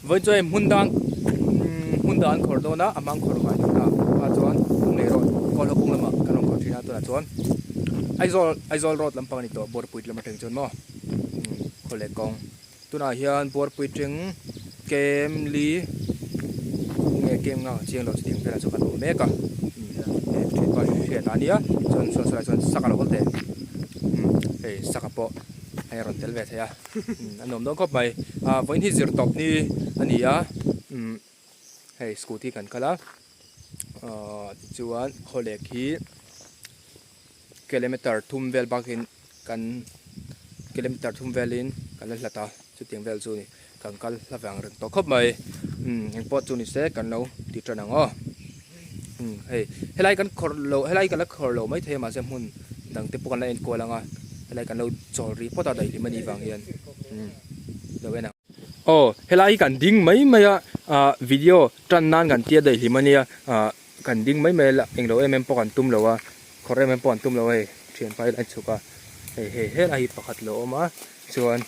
Vawiin chu hei hmun dang hmun dang an khawrh dawn a, a hmang khawrh ngai dawn a, ah chuan Lunglei road Kawlhaw kawng lamah kan rawn khawrh thin a, tunah chuan Aizawl Aizawl road lampang a ni tawh Buarpui lam atang chuan maw khawleh kawng tunah hian Buarpui teng kem li nge kem nga ka chiang lo chutiang velah chuan kan awm mek a hei thianpa hriat a nia chuan saw saw lai chuan saka lo kal teh hei saka pawh hei a rawn tel ve thei a. A nuam dawn khawp mai ah vawiin hi zir tawp ni a ni a umm hei scooty kan kal a ahh tichuan khawlek hi kilometer thum vel bakin kan kilometer thum velin kan la hlat a chutiang vel chu ni kan kal hla vang reng tawh khawp mai umm engpawh chu ni se kan lo ti tan ang aw umm hei helai kan khawrh loh helai kan la khawrh loh maithei a mahse hmun dang te pawh kan la enkual ang a helai kan lo chawl rih phawt a daihlim a nih vang hian umm lo en ang. Aw helai hi kan ding mai mai a ah video tan nan kan tia daihlim a nia ah kan ding mai mai a englo em em pawh kan tum lo a khawrh em em pawh kan tum lo a hei thianpa hi a chhuk a hei hei helai hi pakhat lo awm a chuan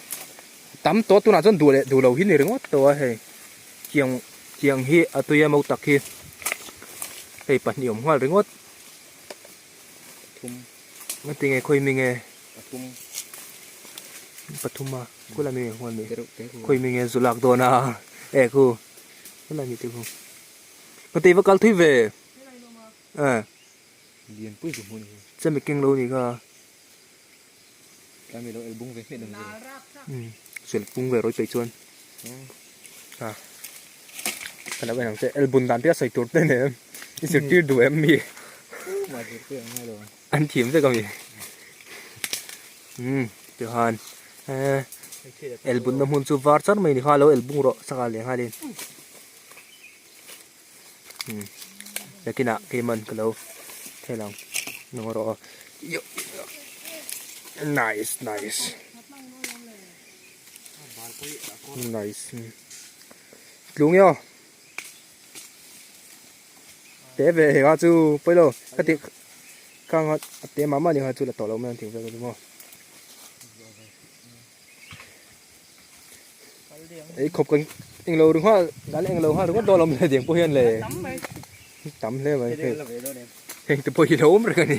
tam tawh tunah chuan duh leh duh lo hi ni ringawt tawh a hei tiang tiang hi a tui a mau tak hi hei pahnih awm nghal ringawt nga tinge khawi mi nge pathum a khawilai mi nge huan mi khawi mi nge zu lak dawn a e khu khawilai mi te khu ka tei va kal thui ve eh chemi keng lo ni kha. Tlai lo el bung ve hmiah dang zel. Sual bung ve rawi peih chuan. Ha. Kan lo en ang che el bun dan te a sawi tur te nen i zirtir duh em mi? Ma zirtir ang ngai lo. An thiam vek ami. Um tihan eh el bun na hmun chu var char mai ni kha lo el bung rawh saka leh nghalin. Um nakinah keiman ka lo thel ang nung erawh aw nice nice nice tlung nge aw te ve hei kha chu pawi lo ka ti khang a te mah mah ni kha chu la tawh lo mai ang tih vel chu maw Ei khawp kan englo ri nghal kan englo nghal ringawt dawn lo mai tiang pawh hian le tam hle mai hei heng te pawh hi lo awm reng a ni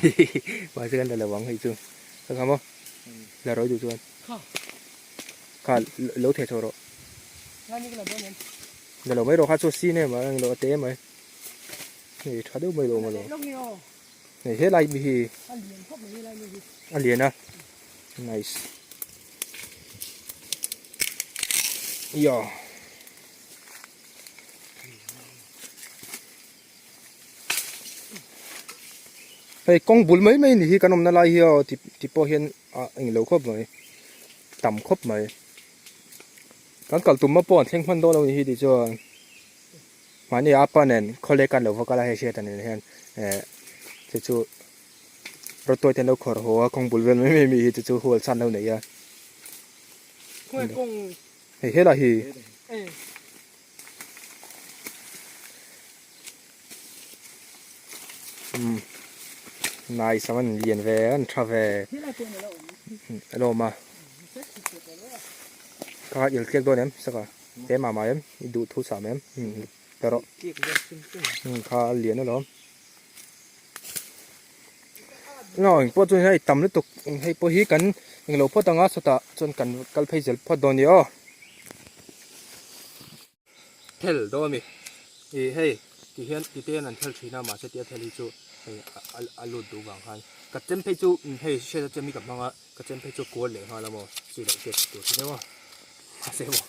mahse kan la lo ang hei chu ka kham aw la rawi duh chuan kha lo theh chho rawh la lo mai rawh kha chu a sin em a englo a te mai hei tha deuh mai lo awm alawm hei helai mi hi a lian a. Nice. Yo. Hei kawng bul mai mai ni hi kan awmna lai hi aw ti ti pawh hian a englo khawp mai tam khawp mai kan kal tumna pawh an thleng hman dawn lo ni hi tih chuan mahni apa nen khawlek an lo va kal a hei hriat nen hian eh chu chu. Rawtuai te an lo khawr haw a kawng bul vel mai mai mi hi chu chu hual chhan lo nei a. Hei helai hi. Um nice ang an lian ve an tha ve. A lo awm a. Ka il tliak dawn em saka te mah mah em i duh thu sam em ta rawh. Kha a lian alawm. Aw engpawh chu hei tam lutuk hei pawh hi kan englo phawt anga sawtah chuan kan kal phei zel phawt dawn a ni aw thel dawn a mi ih hei ti hian ti te hian an thel thin a mahse tia thel hi chu hei a lut duh vang khan ka chem phei chu hei hriat a chem hi ka hmang a ka chem phei chu a kual leh nghal a maw chi loh te tur chu deuh a mahse maw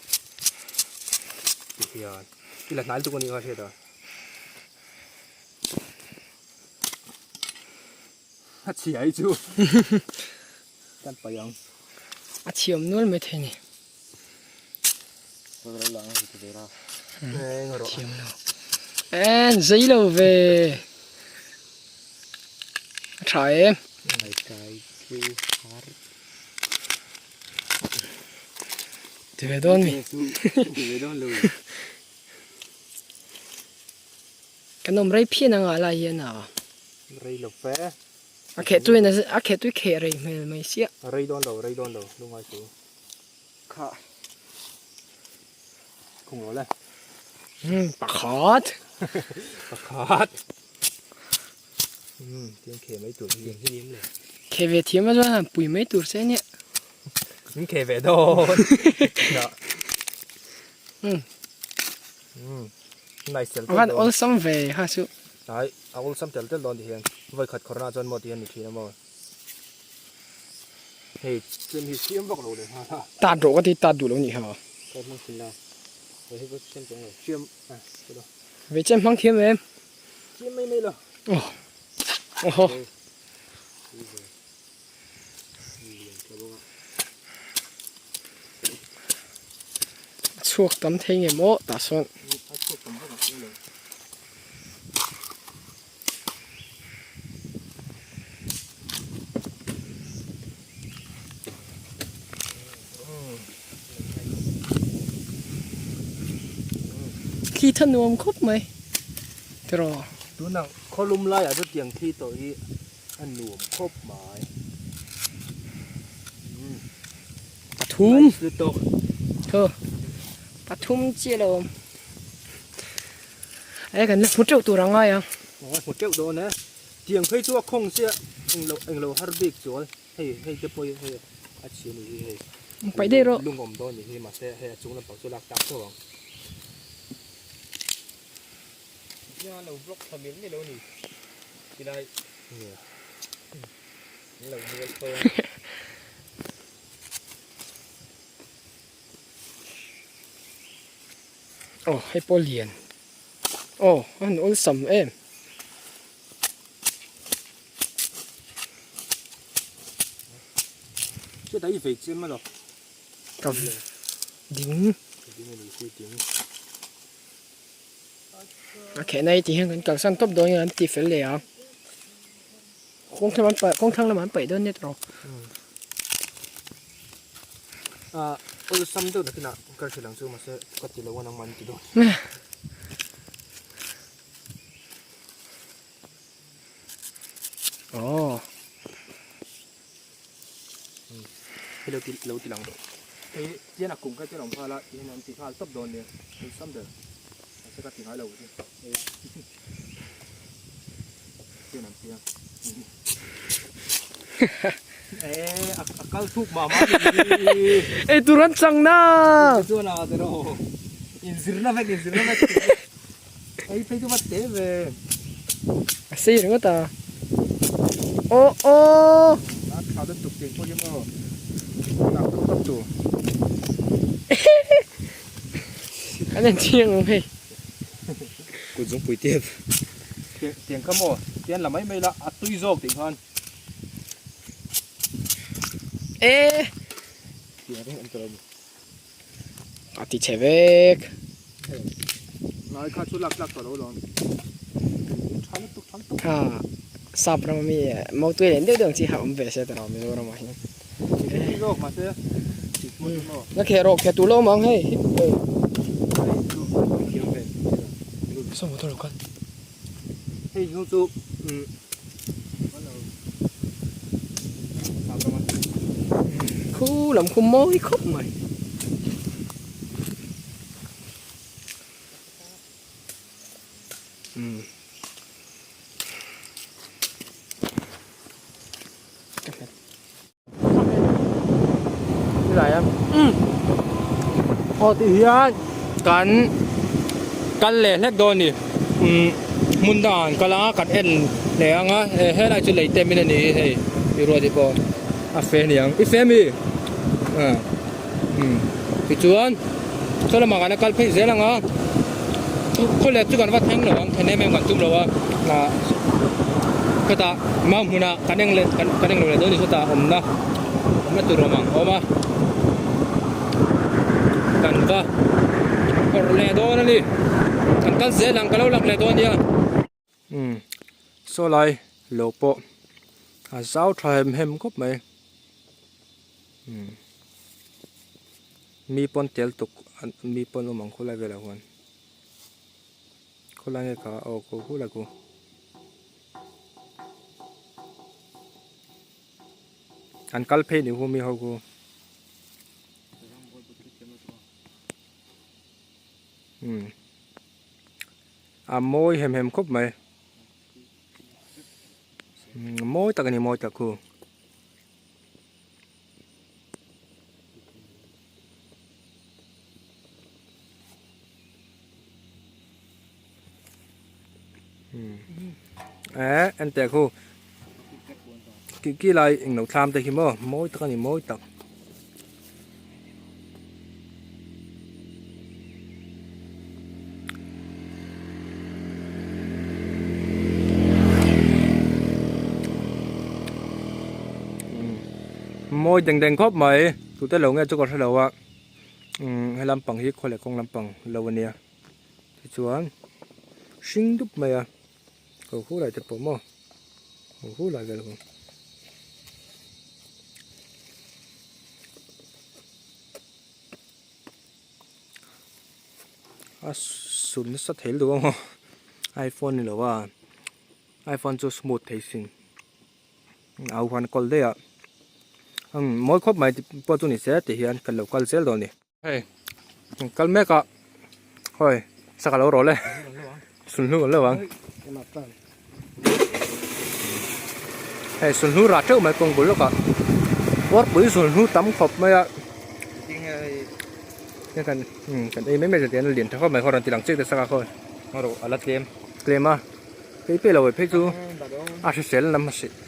ti hian i la hnai lutuk a nih kha hriat a. A chhia hi chu kan paih ang. A chhiam nual mai thei ni. Thiam lo. En zei lo ve. A tha em. Ti ve dawn mi. Ti ve dawn lo. Kan awm rei phian anga lai hian a. Rei lo fe. A kheh tui in a kheh tui kheh rei hmel mai sia. Rei dawn lo, rei dawn lo, lungai chu. Kha. Khung rawh le. Hmm, pakhat. Pakhat. Hmm, tiang khe mai tur hi. Hi lim le. Khe ve thiam a chuan han pui mai tur che nia. Min khe ve dawn. Na. Hmm. Hmm. Nice tel tel. Avan awlsam ve ha chu. Ai, a awlsam tel tel dawn ti hian. Voi khat khawrna chuan maw ti hian ni thin a maw. Hei chem hi siam vak lo leh nghal a. Tat rawh ka ti tat duh lo nih ha. Ka hmang thin la. Hei hi pawh siam chuang lo. Siam a ka lo. Ve chem hmang thiam em. Siam mai mai lo. Aw. Oho. A chhuak tam thei nge maw tah sawn. A chhuak tam vak ang lo. Khi tha nuam khawp mai tiraw. Tunah khawlum laiah chu tiang thi tawh hi a nuam khawp mai. Pathum. Tho. Pathum chiah lo awm. E kan la hmu teuh tur a ngai ang. Aw hmu teuh dawn e. Tiang phei chu a khawng chiah englo englo har bik chuan hei hei te pawh hi hei a chhi a ni hi hei. Paih daih rawh. Lung awm dawn ni hi mahse hei a chung lampang chu lak tak tho ang. Nia lo block tha mial mial lo ni. Tilai nia. Lo mual tho. Aw hei pawh lian aw a han awlsam em. Chutah i vei chiam emaw Ka ding. Ding a ni hi ding. A khehna hi ti hian kan kalsan tawp dawn in an ti fel leh ang. Kawng thlang an paih kawng thlang lamah an paih dawn nia tawh. Ah awlsam deuh takin ah kar thei lang chu mahse ka ti lo a nangmah an ti dawn. Aw. Hei lo ti lo ti lang tawh. Hei tian a kum kha chuan a awm nghal a tihian an ti nghal tawp dawn nia awlsam ber mahse ka ti ngai lo chu hei tian an ti a eh a kal thuk mah mah a ni Ei tur an chang na. Chuan a tiraw inzirna vek inzirna vek Ei phei chu va te ve. A sei ringawt a. Aw aw. A tha lutuk tih pawh hi maw. Lak tawp tawp tur. Kan en chiang ang hei. Kut zungpui tep. Tiang kha maw tian la mai mai la a tui zawk tih khan. E. Tiang reng an tawh lo. A ti chhe vek. Ngai kha chu lak tlak tawh lo lawm. Tha lutuk tha lutuk. Kha sap ram ami motui leh deuh deuh ang chi kha awm ve se tawh Mizoram ah hian. Tui zawk mahse tih hmun hi maw. Na kheh rawh kheh tur lo awm ang hei. Saw motor lo kal. Hei hi chu Khu lam khu mawi khawp mai. Umm. Ka hmet. Aw ti hian kan kal leh hlek dawn a ni umm hmun dangah an kal anga kan en leh ang a helai chu lei tem in a ni hei i ruat hi pawh a fe aniang i fe mi ah umm tichuan saw lamah kan la kal phei zel ang a khawlek chu kan va thleng lo ang thlen em em kan tum lo a ah khawtah mau hmunah kan eng leh kan eng lo leh dawn a ni sawtah awmna awmna tur awm ang a awm a kan va phawrh leh dawn a ni kan kal zel ang ka lo lang leh dawn a nia umm saw lai lo pawh a zau tha hem hem khawp mai umm mi pawn tel tuk mi pawn awm ang khawlai velah huan khawlai nge kha aw ko khulai ku. An kal phei ni hu mi ho khu. Umm a mawi hem hem khawp mai umm mawi tak a ni mawi tak khu. Eh en teh khu ki ki lai englo thlam te khi maw mawi tak a ni mawi tak. Mawi deng deng khawp mai tute lo nge chu ka hre lo a umm he lampang hi khaw leh kawng lampang lo a nia tichuan hring dup mai a ho hu lai te pawh maw ho hu lai vel ho. A sun nasa thei lutuk ang aw iphone ni lo a iphone chu smooth thei sin au huan kawl daih a umm mawi khawp mai pawh chu ni se ti hian kan lo kal zel dawn a ni. Hei kan kal mek a hawi saka lo rawh le sunhlu kan lo ang hei sunhlu rah teuh mai kawng bul lawkah kawrpui sunhlu tam khawp mai a hei kan umm kan ei mai mai zan tian a lian tha khawp mai khaw rawn ti lang chiah te saka khaw a la tlem tlem a phei phei lo phei chu a hrisel lam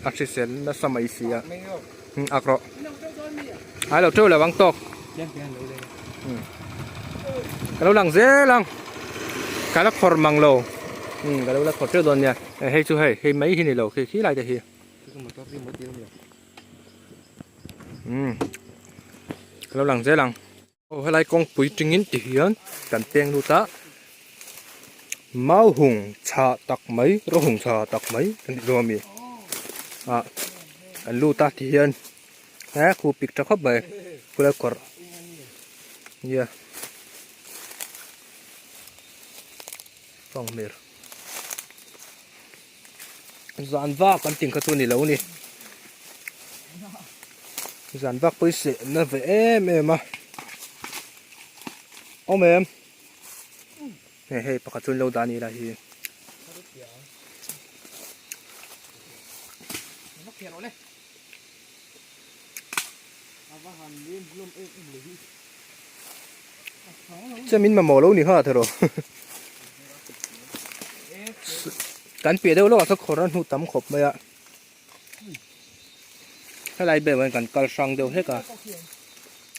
a hrisel nasa mai si a ak rawh ai lo teuh lo ang tawk ka lo lang zel ang ka la khawr mang lo ka lo la khawr teuh dawn nia hei chu hei hei mai hi ni lo khi khi lai te hi ka lo lang zel ang. Aw helai kawngpui tingin ti hian kan peng lut a mau hung chhah tak mai rawng hung chhah tak mai kan tih dawn ami ah kan lut a ti hian he khu pik tha khawp mai khulai kawrh nia fanghmir zan vak kan ting kha chu ni lo a ni zan vak pawh hi seh na ve em em a awm em hei hei pakhat chu an lo dah a nih lai hi. Chuan min mamawh lo ni kha thaw rawh kan piah deuh lawkah sawn khawr a hnu tam khawp mai a helai ber hian kan kal hrang deuh hlek a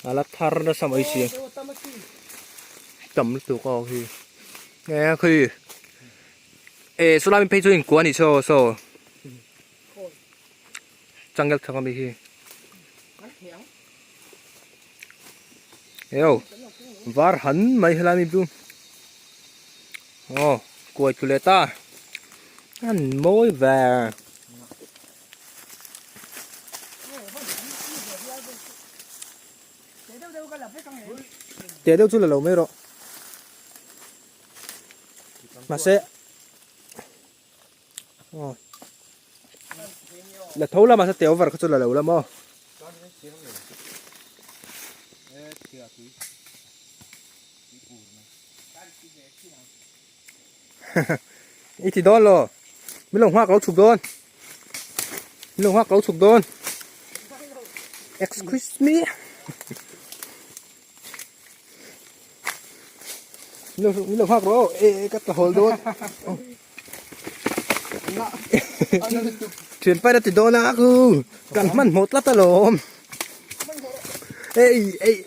a la thar nasa mai si tam lutuk a khi e khi e sawlai mi phei chu inkua a nih saw saw. Jungle thlang ami hi eo var han mai helai mi chu aw kuai tlu leh ta an mawi ve teh deuh chu la lo mai rawh mahse. Aw la tho lamah saw te over kha chu la lo la maw. I ti dawn lo min lo nghak lo chhuk dawn min lo nghak lo chhuk dawn excuse me. Min lo nghak rawh e ka tla hawl dawn. Thian paina ti dawn a ku kan hmanhmawh tlat alawm ei ei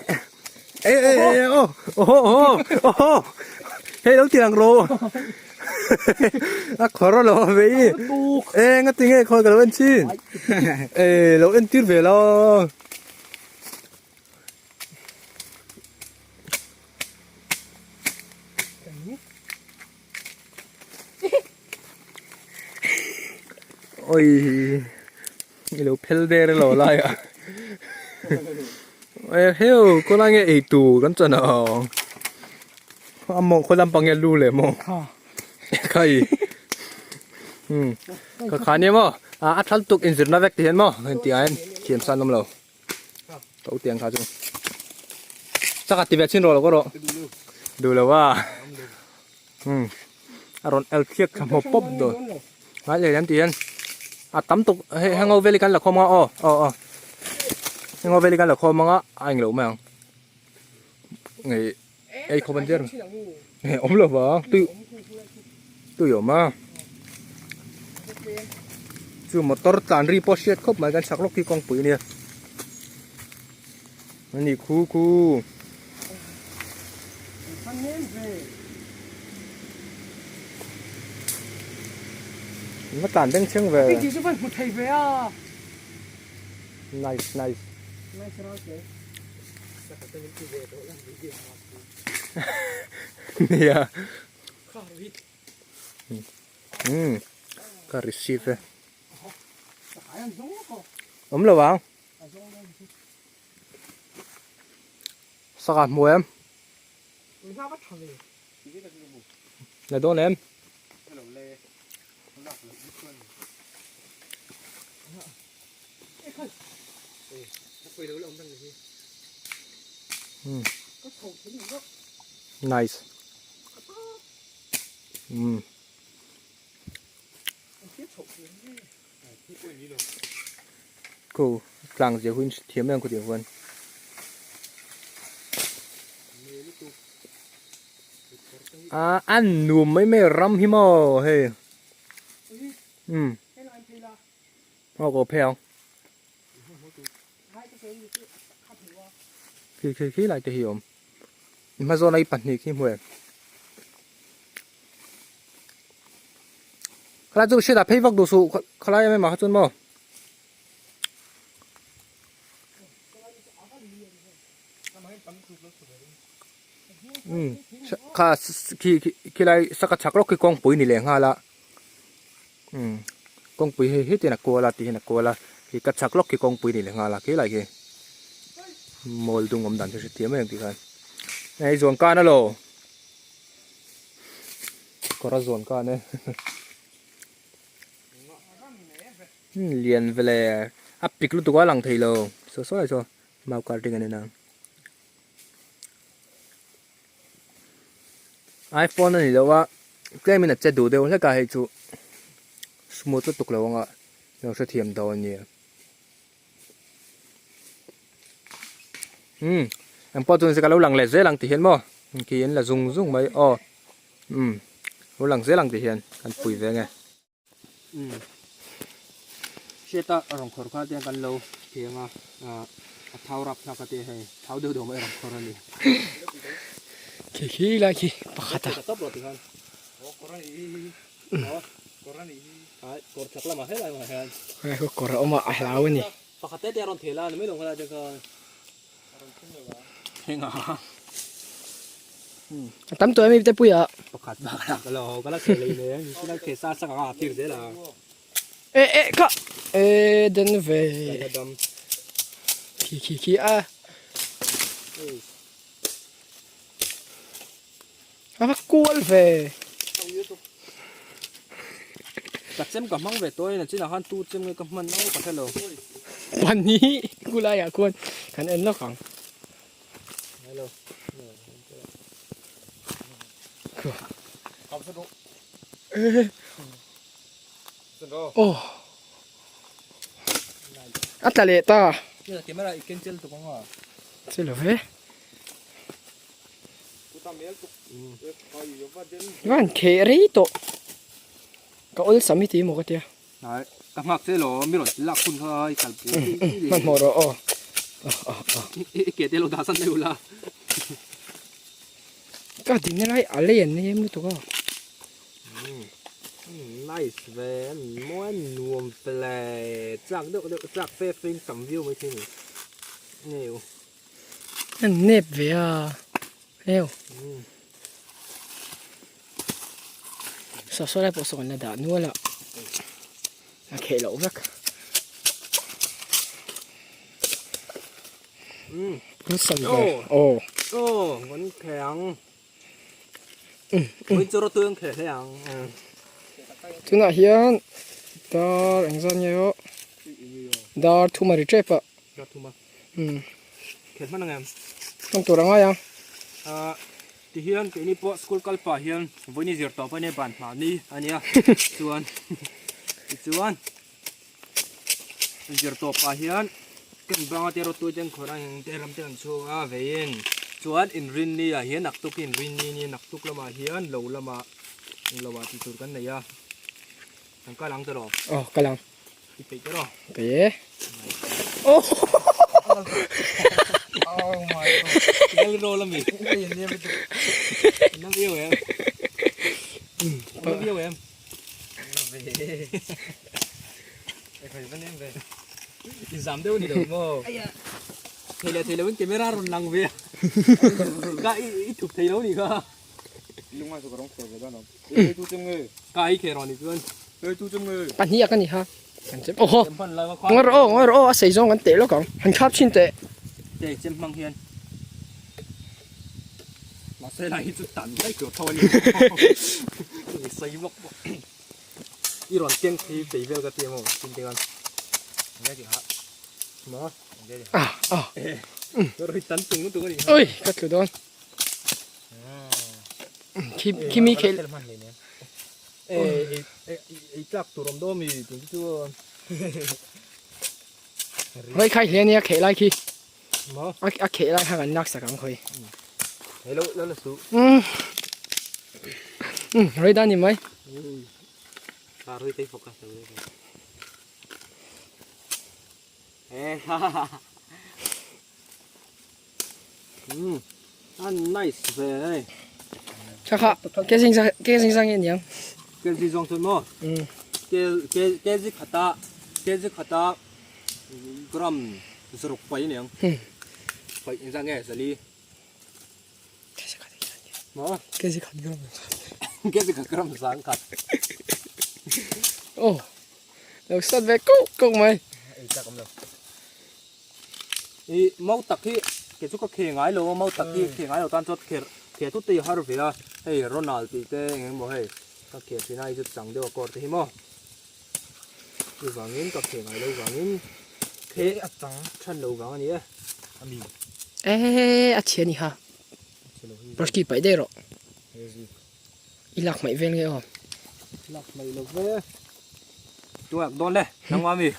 ei ei ei aw awhaw awhaw awhaw hei lo ti ang rawh a khawr alawm ve i e nga ti nge khawi ka lo en chin e lo en tir ve lo. Oi i lo phel der elo lai a e heu kawlai nge ei tur kan chan ang a mawng khaw lampang hian lu leh maw khai um ka kha nia maw a thal tuk inzirna vek ti hian maw heng tih ah hian thiam san awm lo. Ka u tiang kha chu chak a ti ve chin rawh lo ka rawh. Duh lo a. Um a rawn el thliak thla hmawp pawp dawn. Ngai leh lam tih hian a tam tuk hei hango vel hi kan la khawm anga aw aw aw hango vel hi kan la khawm anga a englo mai ang ngei ei khawp an tir nge awm lo vang tui tui awm a chu motor tlan ri pawh hriat khawp mai kan chak lawk hi kawngpui ania ani khu khu. Va tlan beng chheng ve. Nice nice. Nia. Um ka receive e. Awm lo ang. Saka hmu em? La dawn em? Nice. Um. Khu tlang zia huin thiam em khutiang huan. A an nuam mai mai ram hi maw hei. Um. Aw ko phei ang. Khi khi khi lai te hi awm. Hma zawn a i pahnih khi hmu em. Khalai chu hriat ah phei vak duh suh khalai em em ah kha chuan maw. Um kha khi khilai saka chhak lawk khi kawngpui ni leh nghal a um kawngpui hei hetin a kual a tihian a kual a khi ka chhak lawk khi kawngpui ni leh nghal a khilai khi mawl dung awm dan chu hrethiam mai ang tih khan hei zawn kan a lo. Kawr a zawn khan e lian vele a pik lutuk a lang thei lo saw saw lai saw mau kar ding a ni nang iphone a ni lo a tlem in a che duh deuh hlek a hei chu smooth lutuk lo anga lo hrethiam dawn nia. Umm engpawh chu ka lo lang leh zel ang ti hian maw khi an la zung zung mai aw umm lo lang zel ang ti hian kan pui ve nge. Umm hriata rawn khawr kha te kan lo theng a ah a thau rap thlak a te hei thau deuh deuh mai rawn khawr a ni. Khi khi lai khi pakhat a. Hei kawr a awm a a hlau a ni. A tam tawh em te puia. E e ka e den ve. Khi khi khi a. A va kual ve. Ka chem ka hmang ve tawh a chinah khan tu chem nge ka hman no ka hre lo. Pahnih kulai ah khuan kan en lawk ang. Hello. Oh. A tla leh ta. Camera i ken chel tuk anga. Chelo ve. Van kheh rei tawh ka awlsam hi ti maw ka tia. Ka nghak che lo mi rawn lak hun kha i kal pui hmanhmawh rawh aw i ke te lo dah san deuh la. Ka dinna lai a lei an nei em lutuk a. Nice ve mawi nuam hle chak deuh deuh chak fe fe in tam viau mai thei a ni ngei u. An nep ve a heu saw saw lai pawh saw kan la dah nual a a kheh loh vek sam ve aw aw kan kheh ang tunah hian dar engzat nge aw dar thum a ri tep a. Khelh hman ang em? Hman tur a ngai ang. Ah. Tihian keini pawh school kal pah hian vawiin zir tawp ania ban hmahni ania chuan tichuan zir tawp pah hian kan banga te rawt tute an khawrh a eng te ram te an chhuak a veiin chuan inrinni ah hian naktuk inrinni nia naktuk lamah hian lo lamah englo ah tih tur kan nei a kan kal ang tawh aw kal ang. I peih tawh rawh. Peih e. Oh. Oh my god. Gal roll ami. Na viau em. Na viau em. Na ve. E khoi van em ve. I zam deuh ni lo mo. Thei leh thei lo in camera rawn lang ve. Ka i thup thei lo ni kha. Lunga chu ka rawng kher ve dawn lo. Ka i kher ni chuan. Pahnih a ka ni kha. Kan chem oho. Ngar aw ngar aw a sei zawng kan teh lawk ang. Han khap chhin teh. Teh chem hmang hian. Mahse lai hi chu tan daih tur tho a ni. Ni sei bawk bawk. I rawn keng phei phei vel ka ti emaw chin te khan. Nge ti ha. Maw? Nge ti ha. Ah ah. Roi tan tung lutuk a ni. Oi ka tlu dawn. Khi khi mi khel. Ei tlak tur awm dawn mi tih chu. Roi khai hle ania kheh lai khi. A kheh lai kha kan lak sak ang khawi. Hello lo la su. Roi dan ni mai. Ka roi tei focus lo. Eh ha ha. Um a nice ve hei. Kha kha ke zing zang ke zing zang nge niang. Ke zing zawng chuan maw? Um. Ke ke ke zi khata ke zi khata gram zaruk pai niang. Pai eng zang nge zali. Ke zi khat maw? Ke zi khat gram. Ke zi khat gram zang khat. Oh. Lo sat ve kuk kuk mai. Ei chak awm lo. I mau tak hi kei chu ka khe ngai lo a mau tak hi khe ngai lo tan chuan kher khe tut te hi har ve a hei Ronald tih te eng eng maw hei ka khe thin a hei chu chang deuh a kawr te hi maw chuvangin ka khe ngai lo vangin khe a chang than lo vang a ni e ami e a chhia ni ha brush ki paih daih rawh i lak hmaih vel nge aw lak hmaih lo ve tuak dawn le nangma mi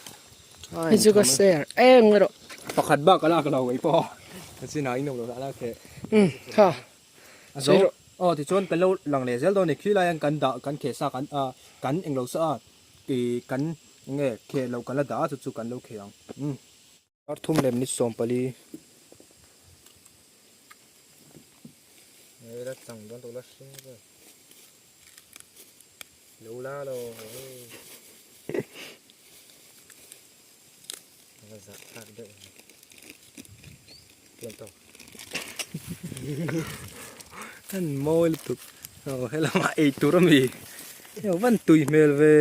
Hei chu ka share em nge rawh. Pakhat bak a lak lo ei pawh ka chin ah inawm lo a lak theih. Umm kha A zo aw tichuan kan lo lang leh zel dawn a ni khilai hian kan dah kan kheh sa kan ah kan englo sa a ih kan enge kheh loh kan la dah a chu chu kan lo kheh ang umm. Arthum lem ni 14. Hei la chang dawn tawh la hring vel. Lo la lo. Ava zah thlak deuh. Pian tawk. An mawi lutuk. Aw helama ei tur ami. Hei van tui hmel ve.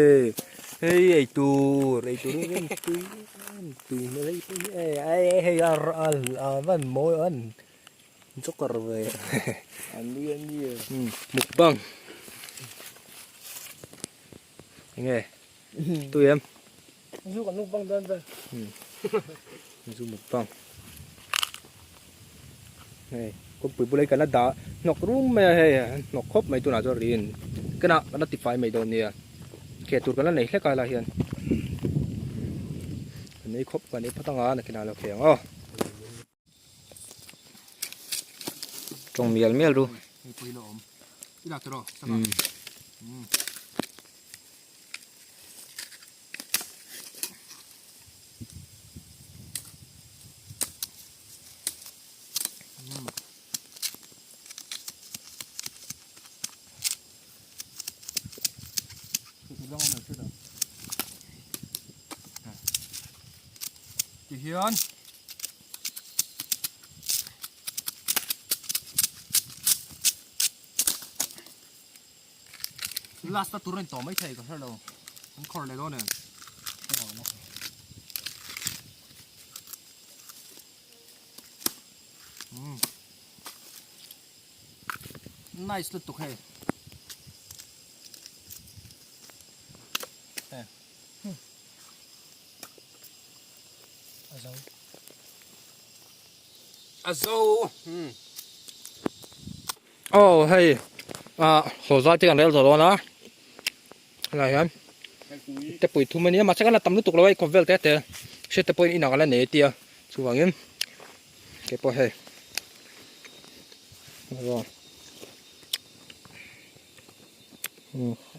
Hei ei tur ei tur hi van tui van tui hmel hei pawh hi ei hei a a van mawi an joker ve. An nui a nia. Mukbang. Enge tui em? Zu kan mukbang dawn vel. Zu mukbang. Hei kawngpui bula hi kan la dah hnawk rum mai a hei hnawk khawp mai tunah chuan riin kena kan la tifai mai dawn nia kheh tur kan la nei hlek a helai hian kan ei khawp kan ei phawt anga nakinah a lo kheh ang aw. Tawng mial mial ru. Hei pawh hi la awm. I lak tawh rawh. Sangha. Um. Ti hian last na tur a intawh mai thei ka hre lo an khawr leh dawn em umm nice lutuk hei A zo. A zo. Aw hei ah haw zai te kan rel tawh dawn a helai hian te pui thum ania mahse kan la tam lutuk lo a i khawp vel te te hriat te pawhin inah kan la nei a tia chuvangin keipawh hei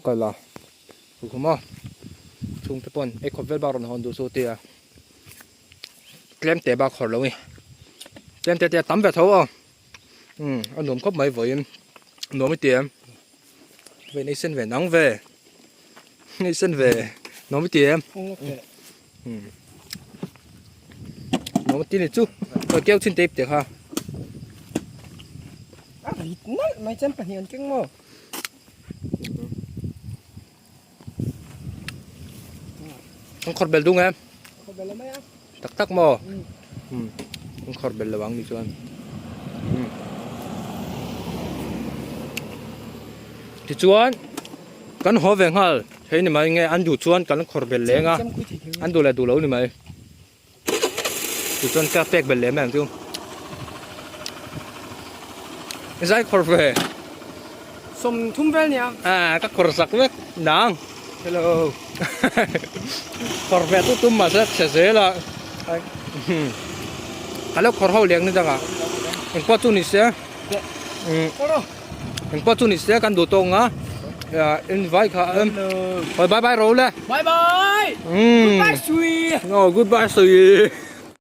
ka la hukhum a chhungte pawn ei khawp vel bak rawn hawn duh chu tia tlem te bak hawr lo ni tlem te te a tam ve tho aw umm a nuam khawp mai vawiin nuam i ti em ve nei sen ve nang ve nei sen ve nuam i ti em umm nuam i ti ni chu ka keu chin te ip te kha a rit nalh mai chuan pahnih an keng maw. An khawr bel dung em? Khawr bel lo mai a. Tak tak maw? Um. An khawr bel lo ang ni chuan. Um. Tichuan kan haw ve nghal thei ni mai nge an duh chuan kan khawr bel leng a. An duh leh duh lo ni mai. Tichuan ka pek bel leh mai ang chu. Zai khawr ve. Sawm thum vel nia. Ah ka khawr sak vek nang. Hello. Khawr ve tu tum mahse chhe zel a. Ka lo khawr ho leng ni dangah. Engpawh chu ni se. Engpawh chu ni se kan duh tawk ang a. Invai kha. Bye bye ro le. Bye bye. Goodbye sui. Oh goodbye sui.